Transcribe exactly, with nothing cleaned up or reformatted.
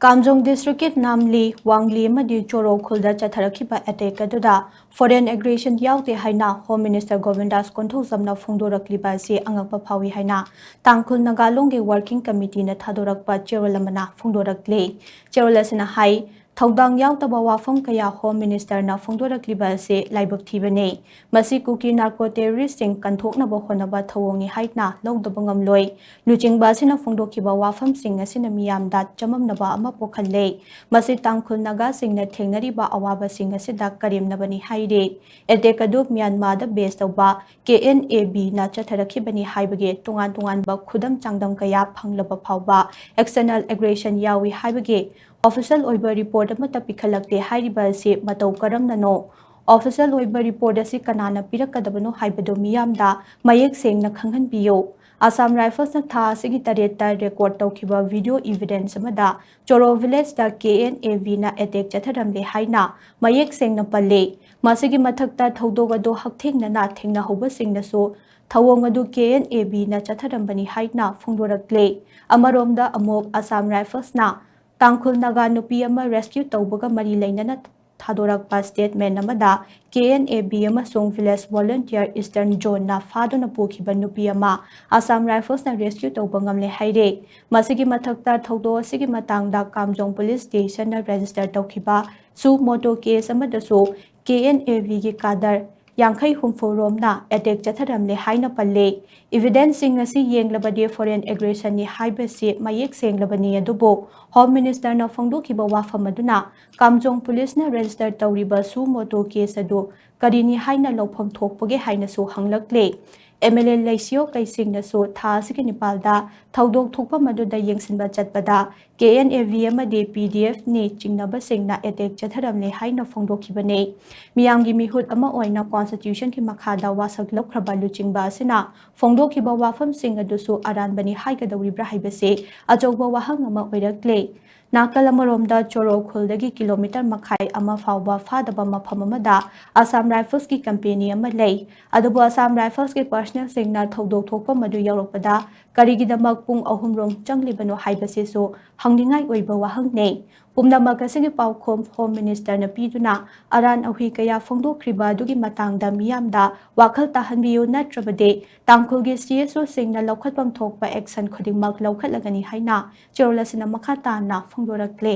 ꯀꯥꯝꯖꯣꯡ ꯗꯤꯁꯇ꯭ꯔꯤꯛꯀꯤ ꯅꯥꯝꯂꯤ, ꯋꯥꯡꯂꯤ ꯑꯃꯗꯤ ꯆꯣꯔꯣ ꯈꯨꯜꯗ ꯆꯠꯊꯔꯛꯈꯤꯕ ꯑꯦꯇꯦꯛ ꯑꯗꯨꯗ ꯐꯣꯔꯦꯟ ꯑꯦꯒ꯭ꯔꯦꯁꯟ ꯌꯥꯎꯗꯦ ꯍꯥꯏꯅ ꯍꯣꯝ ꯃꯤꯅꯤꯁꯇꯔ ꯒꯣꯕꯤꯟꯗꯥꯁ ꯀꯣꯟꯊꯧꯖꯝꯅ ꯐꯣꯡꯗꯣꯔꯛꯂꯤꯕ ꯑꯁꯤ ꯑꯉꯛꯄ ꯐꯥꯎꯏ ꯍꯥꯏꯅ ꯇꯥꯡꯈꯨꯜ ꯅꯥꯒꯥꯂꯣꯡꯒꯤ ꯋꯥꯔꯀꯤꯡ ꯀꯃꯤꯇꯤꯅ ꯊꯥꯗꯣꯔꯛꯄ ꯆꯦꯔꯣꯜ ꯑꯃꯅ ꯐꯣꯡꯗꯣꯔꯛꯂꯤ꯫ ꯆꯦꯔꯣꯜ ꯑꯁꯤꯅ ꯍꯥꯏ, ꯊꯧꯗꯥꯡ ꯌꯥꯎꯗꯕ ꯋꯥꯐꯝ ꯀꯌꯥ ꯍꯣꯝ ꯃꯤꯅꯤꯁꯇꯔꯅ ꯐꯣꯡꯗꯣꯔꯛꯂꯤꯕ ꯑꯁꯤ ꯂꯥꯏꯕꯛ ꯊꯤꯕꯅꯤ꯫ ꯃꯁꯤ ꯀꯨꯀꯤ ꯅꯥꯔꯀꯣ ꯇꯦꯔꯣꯔꯤꯁꯁꯤꯡ ꯀꯟꯊꯣꯛꯅꯕ ꯍꯣꯠꯅꯕ ꯊꯧꯑꯣꯡꯅꯤ ꯍꯥꯏꯅ ꯂꯧꯗꯕ ꯉꯝꯂꯣꯏ꯫ ꯂꯨꯆꯤꯡꯕ ꯑꯁꯤꯅ ꯐꯣꯡꯗꯣꯛꯈꯤꯕ ꯋꯥꯐꯝꯁꯤꯡ ꯑꯁꯤꯅ ꯃꯤꯌꯥꯝꯗ ꯆꯃꯝꯅꯕ ꯑꯃ ꯄꯣꯛꯍꯜꯂꯦ꯫ ꯃꯁꯤ ꯇꯥꯡꯈꯨꯜ ꯅꯥꯒꯥꯁꯤꯡꯅ ꯊꯦꯡꯅꯔꯤꯕ ꯑꯋꯥꯕꯁꯤꯡ ꯑꯁꯤꯗ ꯀꯔꯦꯝꯅꯕꯅꯤ ꯍꯥꯏꯔꯤ꯫ ꯑꯦꯇꯦꯛ ꯑꯗꯨ ꯃ꯭ꯌꯥꯟꯃꯥꯔꯗ ꯕꯦꯁ ꯇꯧꯕ ꯀꯦ ꯑꯦꯟ ꯑꯦ ꯕꯤꯅ ꯆꯠꯊꯔꯛꯈꯤꯕꯅꯤ ꯍꯥꯏꯕꯒꯤ ꯇꯣꯉꯥꯟ ꯇꯣꯉꯥꯟꯕ ꯈꯨꯗꯝ ꯆꯥꯡꯗꯝ ꯀꯌꯥ ꯐꯪꯂꯕ ꯐꯥꯎꯕ ꯑꯦꯛꯁꯇꯔꯅꯦꯜ ꯑꯦꯒ꯭ꯔꯦꯁꯟ ꯌꯥꯎꯏ ꯍꯥꯏꯕꯒꯤ ꯑꯣꯐꯤꯁꯤꯌꯦꯜ ꯑꯣꯏꯕ ꯔꯤꯄꯣꯔꯠ ꯑꯃꯠꯇ ꯄꯤꯈꯠꯂꯛꯇꯦ ꯍꯥꯏꯔꯤꯕ ꯑꯁꯤ ꯃꯇꯧ ꯀꯔꯝꯅꯅꯣ? ꯑꯣꯐꯤꯁꯤꯌꯦꯜ ꯑꯣꯏꯕ ꯔꯤꯄꯣꯔꯠ ꯑꯁꯤ ꯀꯅꯥꯅ ꯄꯤꯔꯛꯀꯗꯕꯅꯣ ꯍꯥꯏꯕꯗꯨ ꯃꯤꯌꯥꯝꯗ ꯃꯌꯦꯛ ꯁꯦꯡꯅ ꯈꯪꯍꯟꯕꯤꯌꯨ꯫ ꯑꯁꯥꯝ ꯔꯥꯏꯐꯜꯁꯅ ꯊꯥ ꯑꯁꯤꯒꯤ ꯇꯔꯦꯠꯇ ꯔꯦꯀꯣꯔꯗ ꯇꯧꯈꯤꯕ ꯚꯤꯗꯤꯑꯣ ꯏꯚꯤꯗꯦꯟꯁ ꯑꯃꯗ ꯆꯣꯔꯣ ꯚꯤꯂꯦꯖꯇ ꯀꯦ ꯑꯦꯟ ꯑꯦ ꯕꯤꯅ ꯑꯦꯇꯦꯛ ꯆꯠꯊꯔꯝꯂꯦ ꯍꯥꯏꯅ ꯃꯌꯦꯛ ꯁꯦꯡꯅ ꯄꯜꯂꯤ꯫ ꯃꯁꯤꯒꯤ ꯃꯊꯛꯇ ꯊꯧꯗꯣꯛ ꯑꯗꯨ ꯍꯛꯊꯦꯡꯅꯅ ꯊꯦꯡꯅꯍꯧꯕꯁꯤꯡꯅꯁꯨ ꯊꯧꯑꯣꯡ ꯑꯗꯨ ꯀꯦ ꯑꯦꯟ ꯑꯦ ꯕꯤꯅ ꯆꯠꯊꯔꯝꯕꯅꯤ ꯍꯥꯏꯅ ꯐꯣꯡꯗꯣꯔꯛꯂꯦ꯫ ꯑꯃꯔꯣꯝꯗ ꯑꯃꯨꯛ ꯑꯁꯥꯝ ꯔꯥꯏꯐꯜꯁꯅ ꯇꯥꯡꯈꯨꯜ ꯅꯥꯒꯥ ꯅꯨꯄꯤ ꯑꯃ ꯔꯦꯁꯀ꯭ꯌꯨ ꯇꯧꯕꯒ ꯃꯔꯤ ꯂꯩꯅꯅ ꯊꯥꯗꯣꯔꯛꯄ ꯁ꯭ꯇꯦꯠꯃꯦꯟ ꯑꯃꯗ ꯀꯦ ꯑꯦꯟ ꯑꯦ ꯕꯤ ꯑꯃꯁꯨꯡ ꯚꯤꯂꯦꯖ ꯚꯣꯂꯨꯟꯇꯤꯌꯔ ꯏꯁꯇꯔꯟ ꯖꯣꯟꯅ ꯐꯥꯗꯨꯅ ꯄꯨꯈꯤꯕ ꯅꯨꯄꯤ ꯑꯃ ꯑꯁꯥꯝ ꯔꯥꯏꯐꯜꯁꯅ ꯔꯦꯁꯀ꯭ꯌꯨ ꯇꯧꯕ ꯉꯝꯂꯦ ꯍꯥꯏꯔꯦ꯫ ꯃꯁꯤꯒꯤ ꯃꯊꯛꯇ ꯊꯧꯗꯣꯛ ꯑꯁꯤꯒꯤ ꯃꯇꯥꯡꯗ ꯀꯥꯝꯖꯣꯡ ꯄꯨꯂꯤꯁ ꯁ꯭ꯇꯦꯁꯟꯅ ꯔꯦꯖꯤꯁꯇꯔ ꯇꯧꯈꯤꯕ ꯁꯨ ꯃꯣꯇꯣ ꯀꯦꯁ ꯑꯃꯗꯁꯨ ꯀꯦ ꯑꯦꯟ ꯑꯦ ꯕꯤꯒꯤ ꯀꯥꯗꯔ ꯌꯥꯡꯈꯩ ꯍꯨꯝꯐꯨ ꯔꯣꯝꯅ ꯑꯦꯇꯦꯛ ꯆꯠꯊꯔꯝꯂꯦ ꯍꯥꯏꯅ ꯄꯜꯂꯦ꯫ ꯏꯚꯤꯗꯦꯟꯁꯁꯤꯡ ꯑꯁꯤ ꯌꯦꯡꯂꯕꯗꯤ ꯐꯣꯔꯦꯟ ꯑꯦꯒ꯭ꯔꯦꯁꯟꯅꯤ ꯍꯥꯏꯕꯁꯤ ꯃꯌꯦꯛ ꯁꯦꯡꯂꯕꯅꯤ, ꯑꯗꯨꯕꯨ ꯍꯣꯝ ꯃꯤꯅꯤꯁꯇꯔꯅ ꯐꯣꯡꯗꯣꯛꯈꯤꯕ ꯋꯥꯐꯝ ꯑꯗꯨꯅ ꯀꯥꯝꯖꯣꯡ ꯄꯨꯂꯤꯁꯅ ꯔꯦꯖꯤꯁꯇꯔ ꯇꯧꯔꯤꯕ ꯁꯨ ꯃꯣꯇꯣ ꯀꯦꯁ ꯑꯗꯨ ꯀꯔꯤꯅꯤ ꯍꯥꯏꯅ ꯂꯧꯐꯝ ꯊꯣꯛꯄꯒꯦ ꯍꯥꯏꯅꯁꯨ ꯍꯪꯂꯛꯂꯦ꯫ ꯑꯦꯝ ꯑꯦꯜ ꯑꯦ ꯂꯩꯁꯤꯌꯣ ꯀꯩꯁꯤꯡꯅꯁꯨ ꯊꯥ ꯑꯁꯤꯒꯤ ꯅꯤꯄꯥꯜꯗ ꯊꯧꯗꯣꯛ ꯊꯣꯛꯐꯝ ꯑꯗꯨꯗ ꯌꯦꯡꯁꯤꯟꯕ ꯆꯠꯄꯗ ꯀꯦ ꯑꯦꯟ ꯑꯦ ꯕꯤ ꯑꯃꯗꯤ ꯄꯤ ꯗꯤ ꯑꯦꯐꯅꯤ ꯆꯤꯡꯅꯕꯁꯤꯡꯅ ꯑꯦꯇꯦꯛ ꯆꯠꯊꯔꯝꯂꯦ ꯍꯥꯏꯅ ꯐꯣꯡꯗꯣꯛꯈꯤꯕꯅꯤ꯫ ꯃꯤꯌꯥꯝꯒꯤ ꯃꯤꯍꯨꯠ ꯑꯃ ꯑꯣꯏꯅ ꯀꯣꯟꯁꯇꯤꯇ꯭ꯌꯨꯁꯟꯒꯤ ꯃꯈꯥꯗ ꯋꯥꯁꯛ ꯂꯧꯈ꯭ꯔꯕ ꯂꯨꯆꯤꯡꯕ ꯑꯁꯤꯅ ꯐꯣꯡꯗꯣꯛꯈꯤꯕ ꯋꯥꯐꯝꯁꯤꯡ ꯑꯗꯨꯁꯨ ꯑꯔꯥꯟꯕꯅꯤ ꯍꯥꯏꯒꯗꯧꯔꯤꯕ꯭ꯔꯥ ꯍꯥꯏꯕꯁꯤ ꯑꯆꯧꯕ ꯋꯥꯍꯪ ꯑꯃ ꯑꯣꯏꯔꯛꯂꯦ꯫ ꯅꯥꯀꯜ ꯑꯃꯔꯣꯝꯗ ꯆꯣꯔꯣ ꯈꯨꯜꯗꯒꯤ ꯀꯤꯂꯣꯃꯤꯇꯔ ꯃꯈꯥꯏ ꯑꯃ ꯐꯥꯎꯕ ꯐꯥꯗꯕ ꯃꯐꯝ ꯑꯃꯗ ꯑꯁꯥꯝ ꯔꯥꯏꯐꯜꯁꯀꯤ ꯀꯝꯄꯦꯅꯤ ꯑꯃ ꯂꯩ꯫ ꯑꯗꯨꯕꯨ ꯑꯁꯥꯝ ꯔꯥꯏꯐꯜꯁꯀꯤ ꯄꯔꯁꯅꯦꯜꯁꯤꯡꯅ ꯊꯧꯗꯣꯛ ꯊꯣꯛꯐꯝ ꯑꯗꯨ ꯌꯧꯔꯛꯄꯗ ꯀꯔꯤꯒꯤꯗꯃꯛ ꯄꯨꯡ ꯑꯍꯨꯝ ꯔꯣꯝ ꯆꯪꯂꯤꯕꯅꯣ ꯍꯥꯏꯕꯁꯤꯁꯨ ꯍꯪꯅꯤꯡꯉꯥꯏ ꯑꯣꯏꯕ ꯋꯥꯍꯪꯅꯤ꯫ ꯄꯨꯝꯅꯃꯛ ꯑꯁꯤꯒꯤ ꯄꯥꯎꯈꯨꯝ ꯍꯣꯝ ꯃꯤꯅꯤꯁꯇꯔꯅ ꯄꯤꯗꯨꯅ ꯑꯔꯥꯟ ꯑꯍꯨꯏ ꯀꯌꯥ ꯐꯣꯡꯗꯣꯛꯈ꯭ꯔꯤꯕ ꯑꯗꯨꯒꯤ ꯃꯇꯥꯡꯗ ꯃꯤꯌꯥꯝꯗ ꯋꯥꯈꯜ ꯇꯥꯍꯟꯕꯤꯌꯨ, ꯅꯠꯇ꯭ꯔꯕꯗꯤ ꯇꯥꯡꯈꯨꯜꯒꯤ ꯁꯤ ꯑꯦꯁ ꯑꯣꯁꯤꯡꯅ ꯂꯧꯈꯠꯐꯝ ꯊꯣꯛꯄ ꯑꯦꯛꯁꯟ ꯈꯨꯗꯤꯡꯃꯛ ꯂꯧꯈꯠꯂꯒꯅꯤ ꯍꯥꯏꯅ ꯆꯦꯔꯣꯜ ꯑꯁꯤꯅ ꯃꯈꯥ ꯇꯥꯅ ꯐꯣꯡꯗꯣꯔꯛꯂꯦ꯫